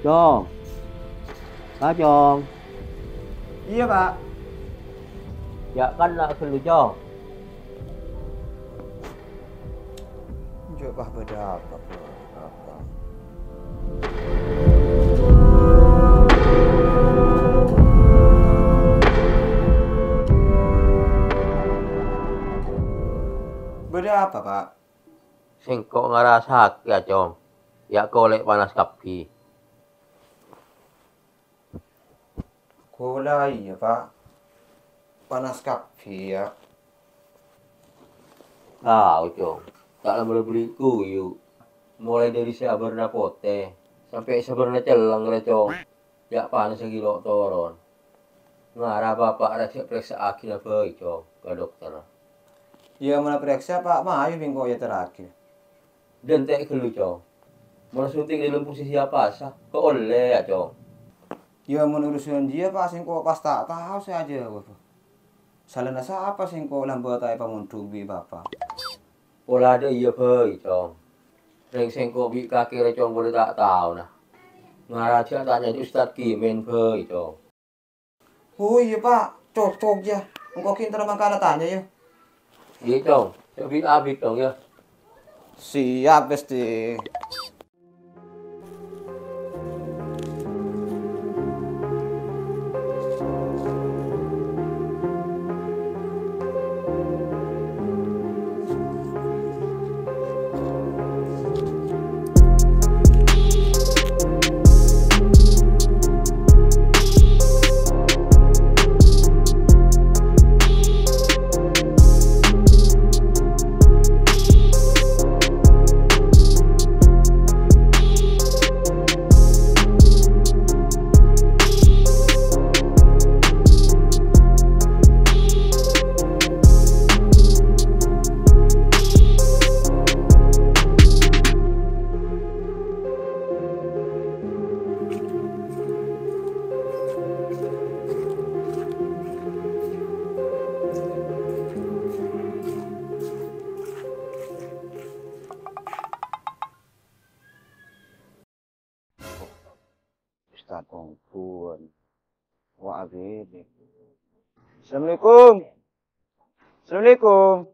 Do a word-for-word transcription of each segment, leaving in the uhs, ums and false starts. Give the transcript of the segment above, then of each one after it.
Cong. Ka, Cong. Iyâ, Pak. Jhâ' kanna' ghâllu, Cong. Jhâ' bâdâ apa, Pak? Apa? Bâdâ apa, Pak? Sèngko' ngarasa'aghi, Cong. Yâ, kolè' panas kabbhi. Kaulâ iyâ, Pak. Panas kabbhi, yâ. Tao, Cong. Ta' la mara bâri' guyu'. Molaè dâri sè abârna potè, sampè' sè abârna celleng rè, Cong. Yâ panas ghi' lo' toron. Ngara bapa' rè sè parèksa'aghi la bhâi, Cong, ka dokter. Yâ, mon parèksa, Pak, mayu bi' engko' èyaterraghi. Dântè' ghâllu, Cong. Mon asuntik dâlem posisi apasa, ko' ollè, yâ, Cong. Yâ, mon urusan jiyâ, Pak, sèngko' pas ta' tao sè ajâwâb. Salana sapa sèngko' lambâ' ta' èpamondhuk bi' bapa'? Pola dâ' iyâ bhâi, Cong. Rèng sèngko' bi' kakè rè, Cong, pola ta' taona. Ngara jhâ' tanya Ustad Kimen bhâi, Cong. Oh iyâ, Pak, cocok, yâ. Engko' ghi' èntar mangkana tanya, yâ. Iyâ, Cong. Sè bi' abit, Cong, yâ. Siap, Besti. Ustad Onggun. Wa' abit. Assalamualaikum. Assalamualaikum.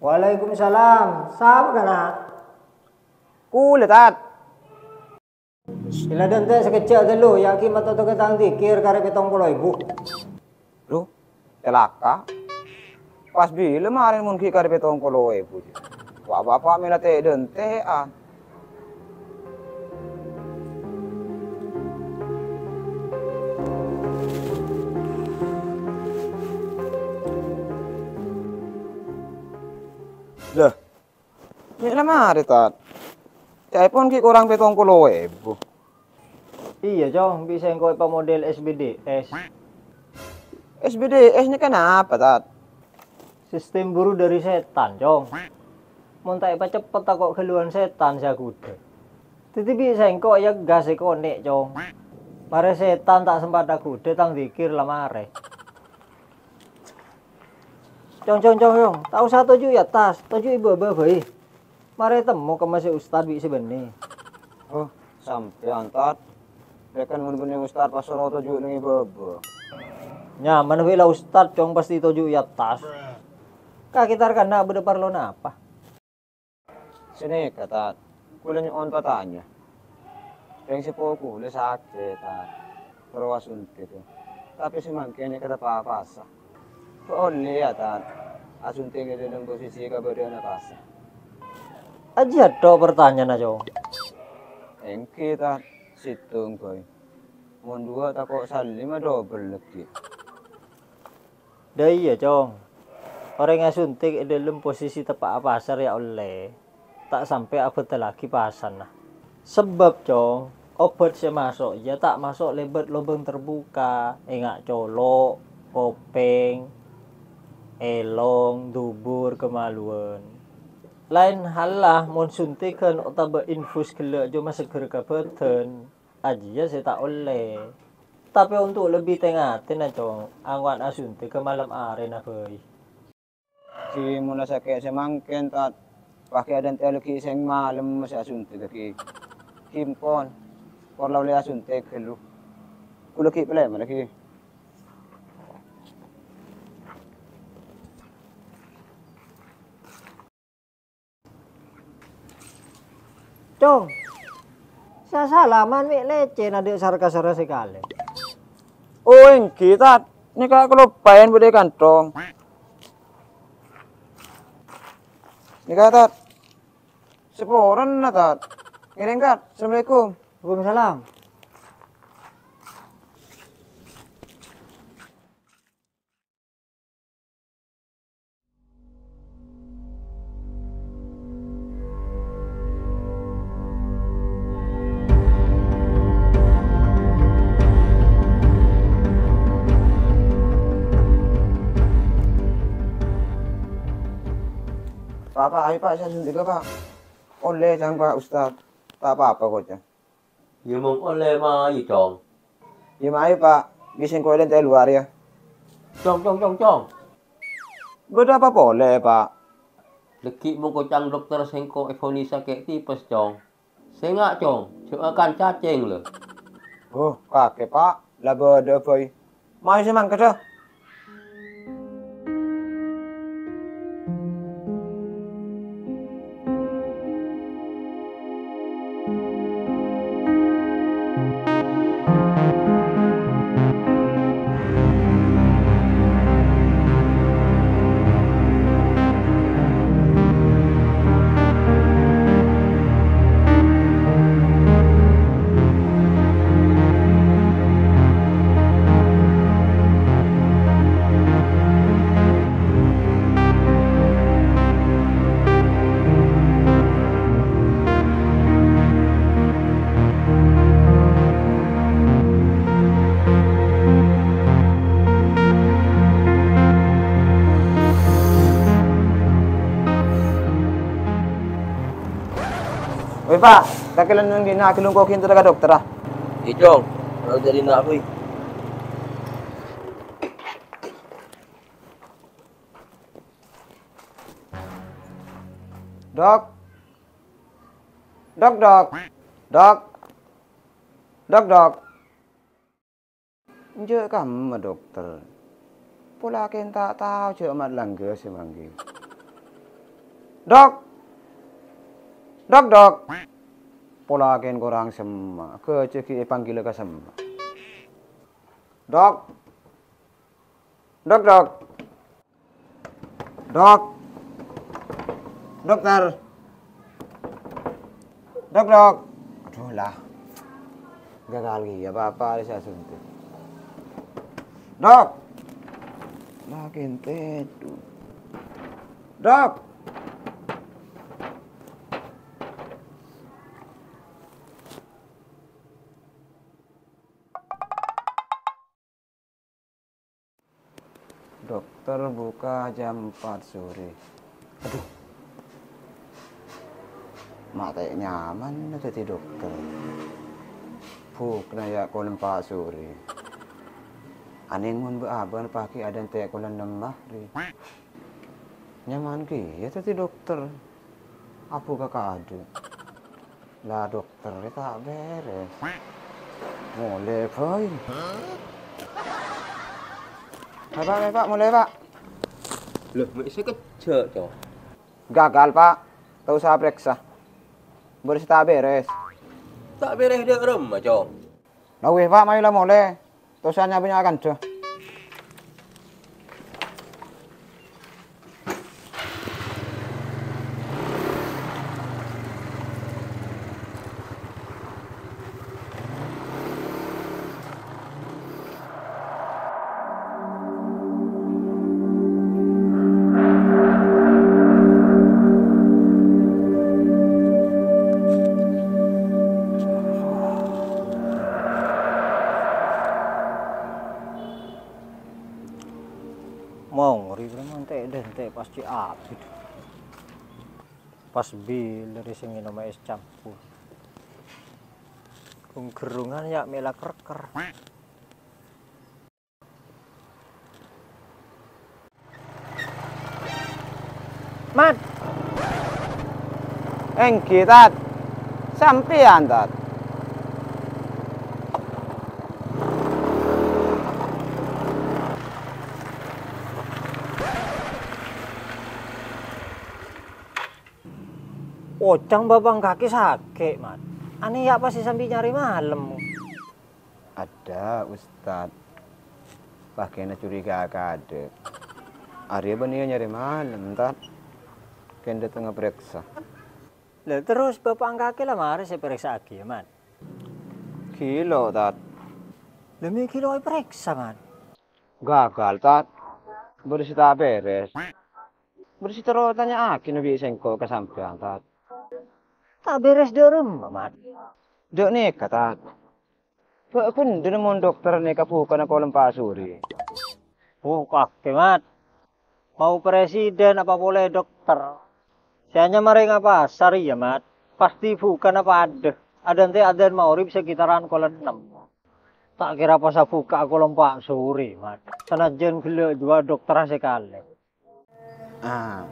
Waalaikumsalam. Sapa, kana'? Kaulâ, Tat. Ella dântè' sakejjhâ' ghâllu, yâ ghi' matodhâ ka tang dhikir karè pètong polo èbu. Loh, calaka'. Pas bilâ marèn mon ghi' karè pètong polo èbu? Wa' bapa' mèla tè'-dântè'an. Lah, mè' la marè, Tat. Ca'èpon ghi' korang pètong polo èbu. Iyâ, Cong, bi' sèngko' èpamodel S B D S. S B D S nèka napa, Tat? Sistem buru dâri sètan, Cong. Mon ta' èpaceppet tako' ghâlluwân sètan sè aghudhâ. Dhâddhi bi' sèngko' yâ gas èkonè', Cong. Marè sètan ta' sempat aghudhâ tang dhikir la marè. Cong, cong, cong, cong. Ta' osa toju' è attas, toju' è bâbâ bhâi. Marè temmo kemma sè ustad bi' sè bânnè. Oh, sampèyan, Tat. Bhâkal mon bânnè ustad pas soro toju' neng è bâbâ. Nyaman bhâi la ustad, cong, pastè toju' è attas. Kakè tar kanna' bâdâ parlo napa? Sanèka, Tat, kaulâ nyo'on patanya. Rèng seppo kaulâ sakè', Tat, terro asuntik. Tapè samangkèn èkateppa' apasa. Ko' ollè, yâ, Tat, asuntik è dâlem posisi kabâdâ'ân apasa? Ajiyâ tok partanya'anna, Cong. Èngghi, Tat, sèttong bhâi. Mon duwâ' tako' salèma dobel laghi'. Dâ' iyâ, Cong. Orèng asuntik è dâlem posisi teppa' apasa rèya ollè, ta' sampè' abhâtallaghi pasanna. Sabâb, Cong, obat sè maso' iyâ ta' maso' lèbât lobâng terbuka, enga' colo', kopèng, èlong, dubur, kamaluwân. Laèn halla mon suntighân otabâ infus ghellâ' coma seggher ka bâdân. Ajiyâ sè ta' ollè. Tapè onto' lebbi tè-ngatèna, Cong, ango'an asuntik ka malem arèna bhâi. Ghi' mon la sakè' samangkèn, Tat, pakè adântè' laghi' sèng malem sè asuntik ghi'. Ghi' empon. Por la ollè asuntik ghâllu. Kulâ ghi' palèma lagi. Cong, sasalaman mè' lècèna dâ' sar-kasarra sakalè. Oh, èngghi, Tat. Nèka kaloppaèn bâdâ è kanthong. Nèka, Tat. Saporana, Tat. Ngèrèng, Tat. Assalamualaikum. Waalaikumsalam. Pa', Pa', ayo, Pa', sè asuntik, Pa'. Ollè, ca'na, Pa', Ustad. Ta' pa-apa, koca. Yâ, mon ollè mayu, Cong. Yâ, mayu, Pa'. Ghi' sèngko' èlènta' è lowar, yâ. Cong, Cong, Cong, Cong. Bâdâ apa polè, Pa'? Dhâggi' mon koca'na dokter sèngko' èvonis sakè' tipes, Cong. Sènga', Cong, jhâ' makan cacèng, lho. Oh, kakè, Pa'. La bâdâ bhâi. Mayu sè mangkadhâ. Wè, Pa', kakè la neng dinna' aghâllu engko' ghi' èntar ka dokter, a? Iyâ, Cong. Kalau dari nak, wè. Dok. Dok, Dok. Dok. Dok, Dok. Enjâ' kamma, Dokter. Pola kèng ta' tao jhâ' ma' langghâ sè mangghi. Dok! Dok, Dok! Pola kèng korang semma', ghâjâ ghi' èpangghilâ ka semma'. Dok! Dok, Dok! Dok. Dokter. Dok, Dok. Adhu, la. Gagal kèya, apa-apa arè sè asuntik. Dok. La, kènte, adhu. Dok. Dokter buka jam empat sore. Adhu. Ma' ta' nyamanna dhâddhi dokter. Bukana ya' kol empat sore. Anèng mon bâ'-abâ'na paghi' adântè' kol ennem arè. Nyaman kèya dhâddhi dokter. Abuka kadhu. La, dokterra ta' bherres. Molè bhâi. Ayo, Pa', ayo, Pa', molè, Pa'. Loh, ma' sakejjhâ', Cong? Gagal, Pa'. Ta' osa parèksa. Bâdâ sè ta' bherres. Ta' bherres dâ' remma, Cong? La wis, Pa', mayu la molè. Ta' osa nya-bânnya' kandhâ. Mongri, preman, te'-dente' pas ce' abit. Pas bilâ rè sè ngènoma es campur. Gung-gerrungan ya' mèla kerker. Mat! Èngghi, Tat. Sampèyan, Tat. Ocang bâpa' kakè sakè', Mat. Anè ya' pas sambi nyarè malem. Adâ, Ustad. Pakèna curiga kadâ'. Arèya bânnè nyarè malem, Tad. Kèng dâtengnga parèksa. Lah, terros bâpa' kakè la marè sè parèksa'aghi, Mat? Ghilo, Tad. Lah, mè' ghilo èparèksa, Mat? Gagal, Tad. Bâdâ sè ta' bherres. Bâdâ sè terro tanya'aghi bi' sèngko' ka sampèyan, Tad. Ta' bherres dâ' remma, Mat? Dâ' nèka, Tad. Bâ' bhendher mon dokter nèka bukana kol empa' sore. Oh, kakè, Mat. Mau presiden apa polè dokter? Sè anyama rèng pasar, iyâ, Mat. Pastè bukana padâ. Adânte' adzan maghrib sekitaran kol ennem. Ta' kèra pas abhuka'a kol empa' sore, Mat. Sanajjân ghellâ' duwâ' dokterra sakalè. Ah,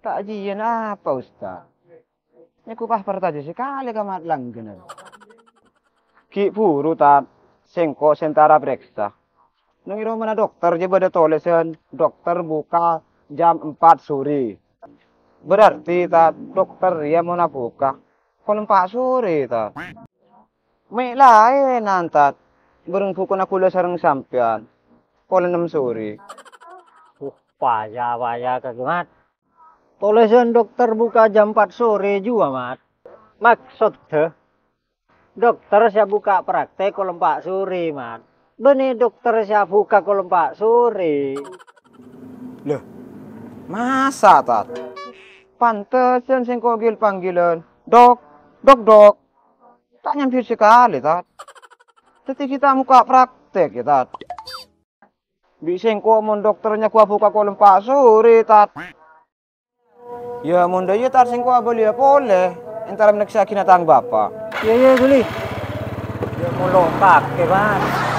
ta' jiyâ napa, Ustad? Nèko pas parcajâ sakalè ka Mat langghânan. Ghi' buru, Tad. Sèngko' sè entara parèksa. Neng è romana dokter jiyâ bâdâ tolèsan, dokter buka jam empat sore. Berarti, Tad, dokter rèya mon abuka kol empa' sore, Tad. Mè' laènan, Tad, bhâreng bukana kaulâ sareng sampèyan, kol ennem sore. Uh, paya-paya, kakè, Mat. Tolèsan dokter buka jam empat sore juwâ, Mat. Maksoddhâ, dokter sè abuka praktek kol empa' sore, Mat. Bânnè dokter sè abuka kol empa' sore. Lho, masa, Tad? Pantesan sèngko' ghil-pangghilân, "Dok, dok, dok." Ta' nyambi sakalè, Tad. Dhâddhi ghi' ta' muka praktek, yâ, Tad. Bi' sèngko' mon dokter nyakowa buka kol empa' sore, Tad. Yâ, mon dâ' iyâ, Tad, sèngko' abâliyâ polè, entara mènèksa'aghi na tang bapa'. Iyâ, iyâ, dhuli. Yâ, molo kakè, Mat.